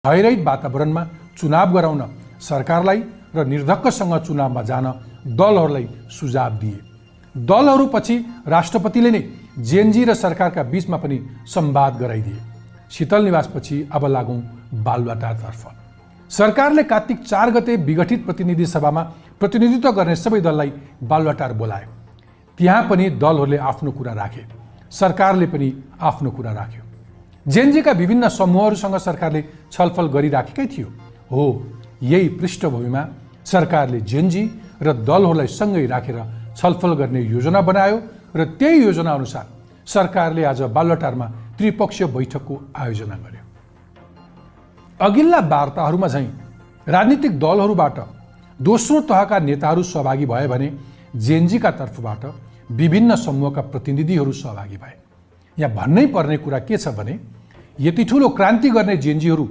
भयरहित वातावरणमा चुनाव गराउन सरकारलाई र निर्धक्कसँग चुनावमा जान दलहरूलाई सुझाव दिए। दलहरूपछि राष्ट्रपतिले नै जेएनजी र सरकारका बीचमा पनि संवाद गराइदिए। शीतल निवासपछि अब लागौं बालुवाटारतर्फ। सरकारले कार्तिक 4 गते विघटित प्रतिनिधि सभामा प्रतिनिधित्व गर्ने सबै दललाई बालुवाटार बोलायो। त्यहाँ पनि दलहरूले आफ्नो कुरा राखे, सरकारले पनि आफ्नो कुरा राख्यो। जेएनजीका विभिन्न समूहहरूसँग सरकारले छलफल गरिराखेकै थियो। हो, यही पृष्ठभूमिमा सरकारले जेएनजी र दलहरूलाई सँगै राखेर छलफल गर्ने योजना बनायो र त्यही योजना अनुसार सरकारले आज बालुवाटारमा त्रिपक्षीय बैठकको आयोजना गर्यो। अघिल्ला वार्ताहरूमा झैं राजनीतिक दलहरूबाट दोस्रो तहका नेताहरू सहभागी भए भने जेएनजीका तर्फबाट विभिन्न समूहका प्रतिनिधिहरू सहभागी भए। यहाँ भन्नै पर्ने कुरा के छ भने यति ठूलो क्रान्ति गर्ने जेएनजीहरू